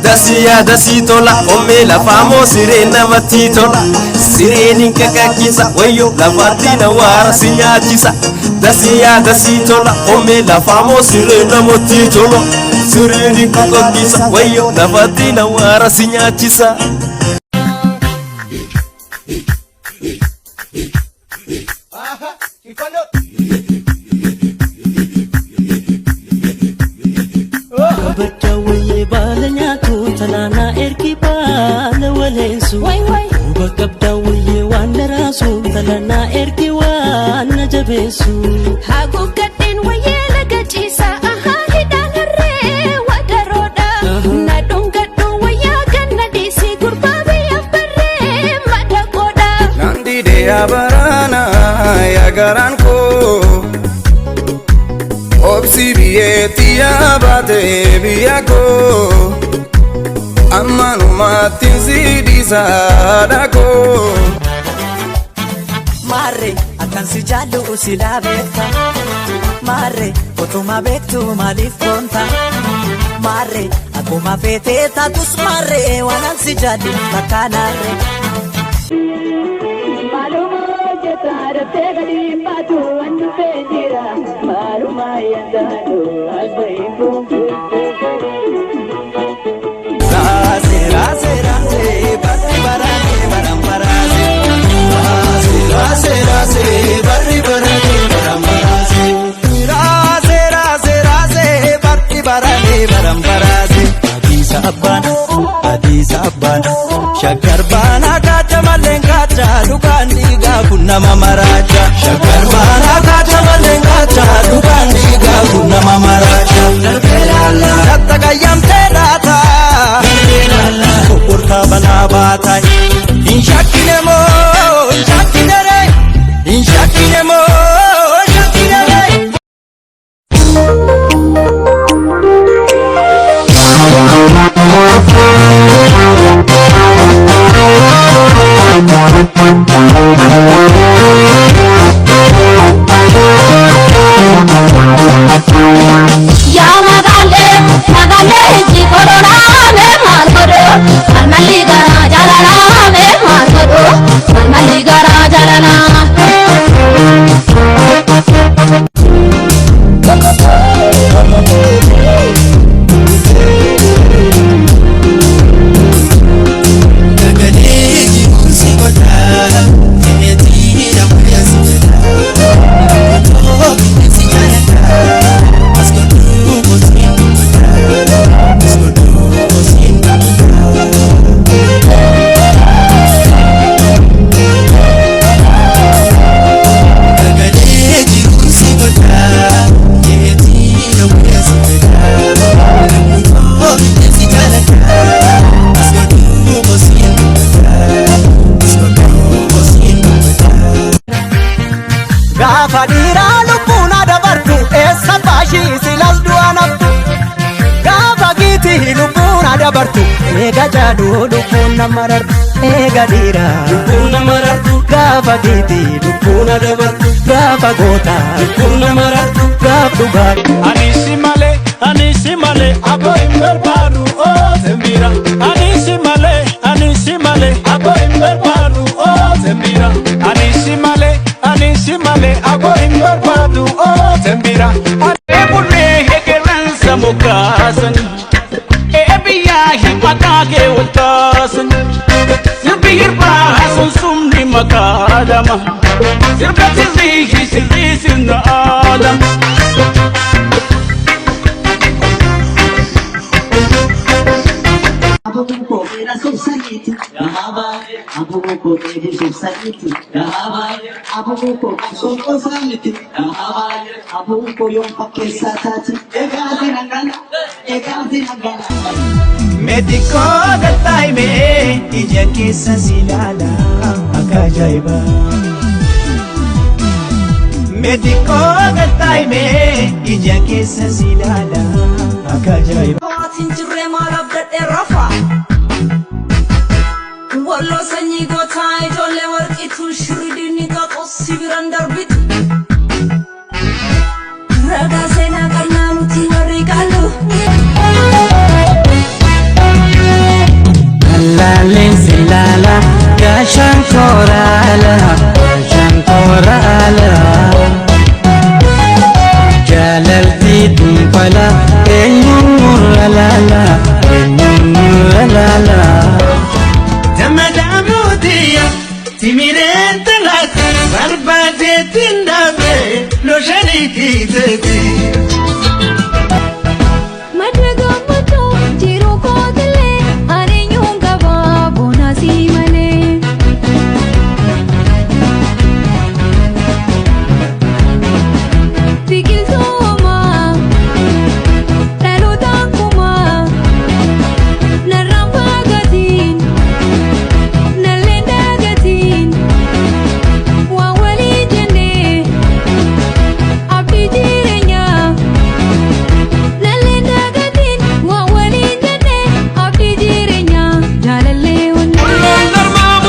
Dasii yaadasii tola hommee lafaa moo siree namatti tola sireen hin kakakkisa wayyo lafaatti na waara si nyaachisa. Dasii yaadasii tola hommee lafaa moo siree namatti tola sireen hin kakakkisa wayyo lafaatti na waara si nyaachisa. Bakka wayyee baala nyaatu talaanaa ergi baala waleensu. Huba qabdaa wayyee waan daraasu talanaa ergi waan na jabeessu. Haguuggadheen wayyee laga ciisaa ahaa hidhaan harree wadaroodha. Na dhungadhu wayyaa ganna dhiisii gurbaa biyyaaf barree madaqoodha. Nandide abarana ya garaan koo Obsi biyyeetti yaabate biyya koo Ammanumaatti si dhiisa haadha koo. Maarree akkan si jaallu silaa beekta. Maarree otuma beektu maaliif koonta. Maarree akkuma feetee taatus maarree waan an si jaallu takkaanaarree. Maaluma hojjetaa daftee gadi hin baatu waan dhufee jira. Maaluma yaadaadhu as bahin kun. Raase raase raase barri barate baram baraase. Raase raase raase barri barate baram baraase. Raase raase raase barri barate baram baraase. Hadiisa abbaan hadiisa abbaan shaggar baanaa kaacha malleen kaacha dhugaan dhiigaa kun nama maraacha. Shaggar baanaa kaacha malleen kaacha dhugaan dhiigaa kun nama maraacha. Katta qayyamtee laata. Kokkortaa balaa baataa. Hin shakkine moo hin shakkine ree. Hin shakkine moo hin shakkine ree. Yaa magaalee magaalee ijji koronaa mee maal godhu malmalli garaa jaalalaa mee maal godhu malmalli garaa jaalalaa. Gaafa dhiiraa lubbuun dabartu eessa baashii silas du'a naftu. Gaafa giitii lubbuun dabartu eega jaaduu lubbuun nama rartu. Eega dhiiraa lubbuun nama rartu. Gaafa giitii lubbuun dabartu. Gaafa gootaa lubbuun nama rartu. Gaaf dhugaa. Ani si malee, ani si malee, aboo hin barbaadu oo sembira. Ani si malee, ani si malee, aboo hin barbaadu oo sembira. Ani si malee, ani si malee, aboo hin barbaadu oo sembira. Eebulee hegeransa mukaasan, eebiyyaa himataa kee wal taasan. Sirbi hirbaa sunsumni maqaadama, sirba sirrii sirrii sirna aadama. Meetikoo galtaa'imee ija keessa si ilaala akka ajaa'ibaa. Meetikoo galtaa'imee ija keessa si ilaala akka ajaa'ibaa. Waatiin jirree maal abdadhee rafa? Walloo sanyii gootaa ijoollee warqituu shirri diinni qaqo. Si biraan darbitu. Ragaa seenaa qabnaa nuti warri qaallu. Laaleen si laala gaashaan koraala gaashaan koraala. Jaalalti dhuunfala eenyuun murra laala eenyuun murra laala. Damadaamuutiya timireen talaata barbaadeetiin dhaabe loshanii kiiteeti. Madda gammachuu jiru kootillee ani eenyuun qabaa boonasii malee. Biqiltuu homaa dhalootaan kumaa narraan fagaatiin nalleen dagatiin waan walii jennee abdii jireenyaa. Nalleen dagatiin waan waliin jennee abdii jireenyaa jaalallee onnee.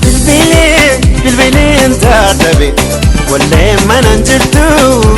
Bilbileen bilbileen taatabe wallee mana hin jirtu.